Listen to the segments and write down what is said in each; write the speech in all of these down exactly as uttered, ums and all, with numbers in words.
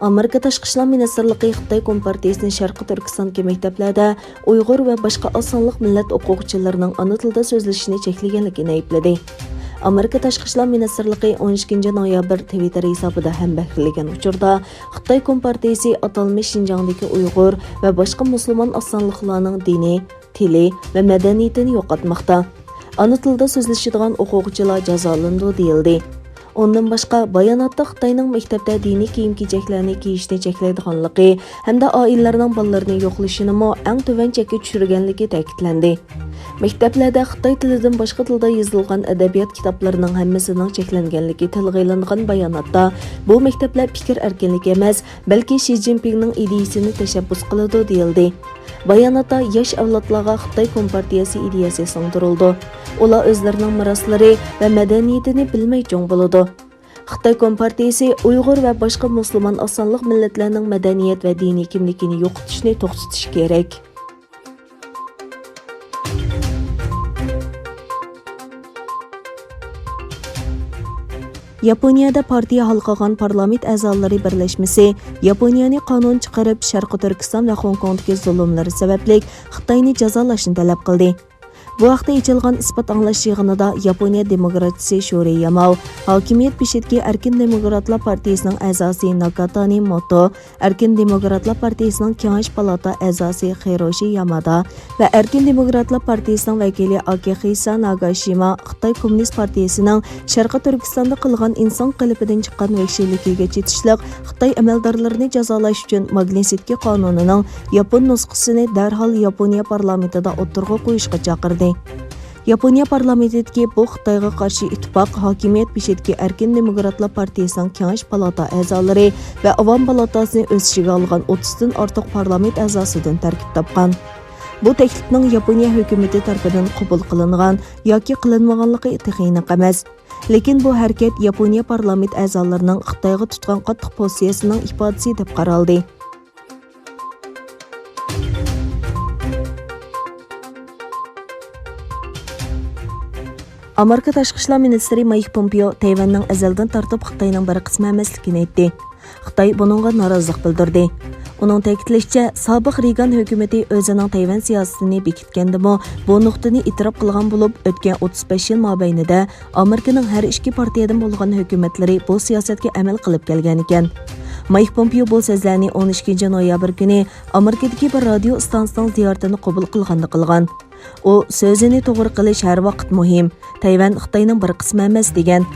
ئامېرىكا تاشقى ئىشلار مىنىستىرلىقى خىتاي كومپارتىيىسىنى شەرقىي تۈركىستان مەكتەپلەردە ئۇيغۇر ۋە باشقا ئاز سانلىق مىللەت ئوقۇغۇچىلىرىنىڭ ئانا تىلدا سۆزلىشىشىنى چەكلىگەنلىكىنى ئەيىبلىدى. ئامېرىكا تاشقى ئىشلار مىنىستىرلىقى ئون ئىككىنچى نويابىر تىۋىتتېر ھېسابىدا ھەمبەھىرلىگەن ئۇچۇردا، خىتاي كومپارتىيىسى ئاتالمىش شىنجاڭدىكى ئۇيغۇر ۋە باشقا مۇسۇلمان ئاز سانلىقلارنىڭ دىنىي، تىلى ۋە مەدەنىيىتىنى يوقاتماقتا. ئانا تىلدا سۆزلىشىدىغان ئوقۇغۇچىلار جازالىنىدۇ، دېيىلدى. ئۇندىن باشقا، باياناتتا خىتاينىڭ مەكتەپتە دىنىي كىيىم-كېچەكلەرنى كىيىشنى چەكلەيدىغانلىقى ھەمدە ئائىلىلەرنىڭ بالىلىرىنى يوقلىشىنىمۇ ئەڭ تۆۋەن چەككە چۈشۈرگەنلىكى تەكىتلەندى. مەكتەپلەردە خىتاي تىلىدىن باشقا تىلدا يېزىلغان ئەدەبىيات كىتابلىرىنىڭ ھەممىسىنىڭ چەكلەنگەنلىكى تىلغا ئېلىنغان باياناتتا، بۇ مەكتەپلەر پىكىر ئەركىنلىكى ئەمەس، بەلكى شى جىنپىڭنىڭ ئىدىيىسىنى تەشەببۇس قىلىدۇ، دېيىلدى. باياناتتا ياش ئەۋلادلارغا خىتاي كومپارتىيەسى ئىدىيەسى سىڭدۈرۈلىدۇ. ئۇلار ئۆزلىرىنىڭ مىراسلىرى ۋە مەدەنىيىتىنى بىلمەي چوڭ بولىدۇ. خىتاي كومپارتىيەسى ئۇيغۇر ۋە باشقا مۇسۇلمان ئاز سانلىق مىللەتلەرنىڭ مەدەنىيەت ۋە دىنىي كىملىكىنى يوقىتىشنى توختىتىشى كېرەك. ياپونىيەدە پارتىيە ھالقىغان پارلامېنت ئەزالىرى بىرلەشمىسى ياپونىيەنى قانۇن چىقىرىپ، شەرقىي تۈركىستان ۋە خوڭكوڭدىكى زۇلۇملىرى سەۋەبلىك خىتاينى جازالاشنى تەلەپ قىلدى. بۇ ھەقتە ئېچىلغان ئىسپات ئاڭلاش يىغىنىدا ياپونىيە دېموكراتچىسى شورى ياماۋ، ھاكىمىيەت بېشىدىكى ئەركىن دېموكراتلار پارتىيىسىنىڭ ئەزاسى ناكاتانى موتو، ئەركىن دېموكراتلار پارتىيىسىنىڭ كېڭەش پالاتا ئەزاسى خىروشى يامادا ۋە ئەركىن دېموكراتلار پارتىيىسىنىڭ ۋەكىلى ئاكىخىسا ناگاشىما خىتاي كوممۇنىست پارتىيىسىنىڭ شەرقىي تۈركىستاندا قىلغان ئىنسان قېلىپىدىن چىققان ۋەھشىيلىكىگە چېتىشلىق خىتاي ئەمەلدارلىرىنى جازالاش ئۈچۈن ماگنىتسكى قانۇنىنىڭ ياپون نۇسخىسىنى دەرھال ياپونىيە پارلامېنتىدا ئوتتۇرىغا قويۇشقا چاقىردى. ياپونىيە پارلامېنتىدىكى بۇ خىتايغا قارشى ئىتتىپاق ھاكىمىيەت بېشىدىكى ئەركىن دېموكراتلار پارتىيىسىنىڭ كېڭەش پالاتا ئەزالىرى ۋە ئاۋام پالاتاسىنى ئۆز ئىچىگە ئالغان ئوتتۇزدىن ئارتۇق پارلامېنت ئەزاسىدىن تەركىب تاپقان. بۇ تەكلىپنىڭ ياپونىيە ھۆكۈمىتى تەرىپىدىن قوبۇل قىلىنغان ياكى قىلىنمىغانلىقى تېخى ئېنىق ئەمەس. لېكىن بۇ ھەرىكەت ياپونىيە پارلامېنت ئەزالىرىنىڭ خىتايغا تۇتقان قاتتىق پوزىتسىيەسىنىڭ ئىپادىسى دەپ قارالدى. ئامېرىكا تاشقى ئىشلار مىنىستىرى مايك پومپېئو تەيۋەننىڭ ئەزەلدىن تارتىپ خىتاينىڭ بىر قىسمى ئەمەسلىكىنى ئېيتتى. خىتاي بۇنىڭغا نارازىلىق بىلدۈردى. ئۇنىڭ تەكىتلىشىچە، سابىق رېيگان ھۆكۈمىتى ئۆزىنىڭ تەيۋەن سىياسىتىنى بېكىتكەندىمۇ، بۇ نۇقتىنى ئېتىراپ قىلغان بولۇپ، ئۆتكەن ئوتتۇز بەش يىل مابەينىدە ئامېرىكىنىڭ ھەر ئىككى پارتىيەدىن بولغان ھۆكۈمەتلىرى بۇ سىياسەتكە ئەمەل قىلىپ كەلگەنىكەن. مايك پومپېئو بۇ سۆزلەرنى ئون ئىككىنچى نويابىر كۈنى ئامېرىكىدىكى بىر رادىيو ئىستانسىسىنىڭ زىيارىتىنى قوبۇل قىلغاندا قىلغان. ئۇ سۆزىنى توغرا قىلىش ھەر ۋاقىت مۇھىم، تەيۋەن خىتاينىڭ بىر قىسمى ئەمەس، دېگەن.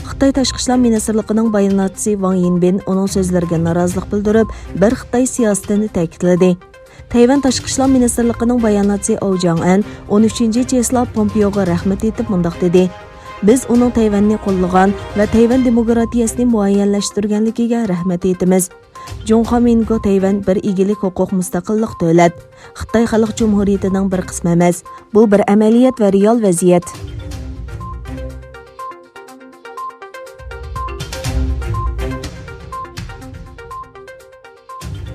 خىتاي تاشقى ئىشلار مىنىستىرلىقىنىڭ باياناتچىسى ۋاڭ يىنبىن ئۇنىڭ سۆزلىرىگە نارازىلىق بىلدۈرۈپ، بىر خىتاي سىياسىتىنى تەكىتلىدى. تەيۋەن تاشقى ئىشلار مىنىستىرلىقىنىڭ باياناتچىسى ئاۋ جياڭئەن ئون ئۈچىنچى چېسلا پومپېئوغا رەھمەت ئېيتىپ مۇنداق دېدى: «بىز ئۇنىڭ تەيۋەننى قوللىغان ۋە تەيۋەن دېموكراتىيەسىنى مۇئەييەنلەشتۈرگەنلىكىگە رەھمەت ئېيتىمىز.» جۇڭخۇا مىنگو تەيۋەن بىر ئىگىلىك ھوقۇق مۇستەقىللىق دۆلەت، خىتاي خەلق جۇمھۇرىيىتىنىڭ بىر قىسمى ئەمەس. بۇ بىر ئەمەلىيەت ۋە رېئال ۋەزىيەت.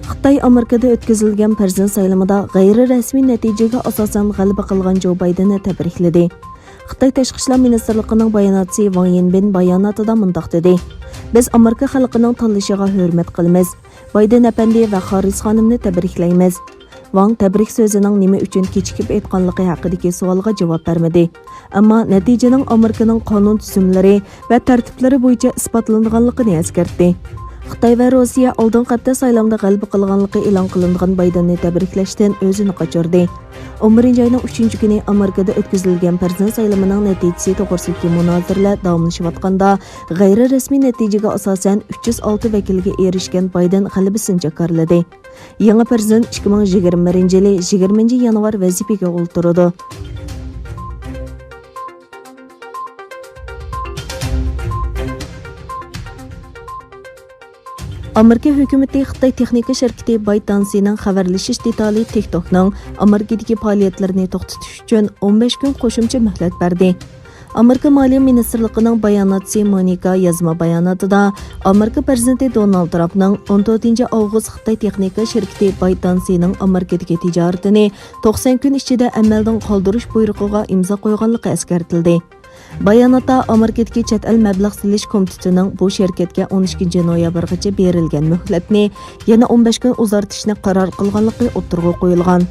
خىتاي ئامېرىكىدا ئۆتكۈزۈلگەن پىرېزىدېنت سايلىمىدا غەيرىي رەسمىي نەتىجىگە ئاساسەن غەلىبە قىلغان جو بايدېننى تەبرىكلىدى. خىتاي تاشقى ئىشلار مىنىستىرلىقىنىڭ باياناتچىسى ۋاڭ يىنبىن باياناتىدا مۇنداق دېدى: «بىز ئامېرىكا خەلقىنىڭ تاللىشىغا ھۆرمەت قىلىمىز. بايدېن ئەپەندى ۋە خاررىس خانىمنى تەبرىكلەيمىز.» ۋاڭ تەبرىك سۆزىنىڭ نېمە ئۈچۈن كېچىكىپ ئېيتقانلىقى ھەققىدىكى سوئالغا جاۋاب بەرمىدى. ئەمما نەتىجىنىڭ ئامېرىكىنىڭ قانۇن تۈزۈملىرى ۋە تەرتىپلىرى بويىچە ئىسپاتلىنىدىغانلىقىنى ئەسكەرتتى. خىتاي ۋە روسىيە ئالدىنقى ھەپتە سايلامدا غەلىبە قىلغانلىقى ئېلان قىلىنغان بايدېننى تەبرىكلەشتىن ئۆزىنى قاچۇردى. ئون بىرىنچى ئاينىڭ ئۈچىنچى كۈنى ئامېرىكىدا ئۆتكۈزۈلگەن پىرېزىدېنت سايلىمىنىڭ نەتىجىسى توغرىسىدىكى مۇنازىرىلەر داۋاملىشىۋاتقاندا، غەيرىي رەسمىي نەتىجىگە ئاساسەن، ئۈچ يۈز ئالتە ۋەكىلگە ئېرىشكەن بايدېن غەلىبىسىنى جاكارلىدى. يېڭى پىرېزىدېنت ئىككى مىڭ يىگىرمە بىرىنچى يىلى يىگىرمىنچى يانۋار ۋەزىپىگە ئولتۇرىدۇ. ئامېرىكا ھۆكۈمىتى خىتاي تېخنىكا شىركىتى بايت دانسىنىڭ خەۋەرلىشىش دېتالى تىك توكنىڭ ئامېرىكىدىكى پائالىيەتلىرىنى توختىتىش ئۈچۈن ئون بەش كۈن قوشۇمچە مۆھلەت بەردى. ئامېرىكا مالىيە مىنىستىرلىقىنىڭ باياناتچىسى مونىكا يازما باياناتىدا، ئامېرىكا پىرېزىدېنتى دونالد ترامپنىڭ ئون تۆتىنچى ئاۋغۇست خىتاي تېخنىكا شىركىتى بايت دانسىنىڭ ئامېرىكىدىكى تىجارىتىنى توقسان كۈن ئىچىدە ئەمەلدىن قالدۇرۇش بۇيرۇقىغا ئىمزا قويغانلىقى ئەسكەرتىلدى. باياناتتا ئامېرىكىدىكى چەت ئەل مەبلەغ سېلىش كومىتېتىنىڭ بۇ شىركەتكە ئون ئىككىنچى نويابىرغىچە بېرىلگەن مۆھلەتنى يەنە ئون بەش كۈن ئۇزارتىشنى قارار قىلغانلىقى ئوتتۇرىغا قويۇلغان.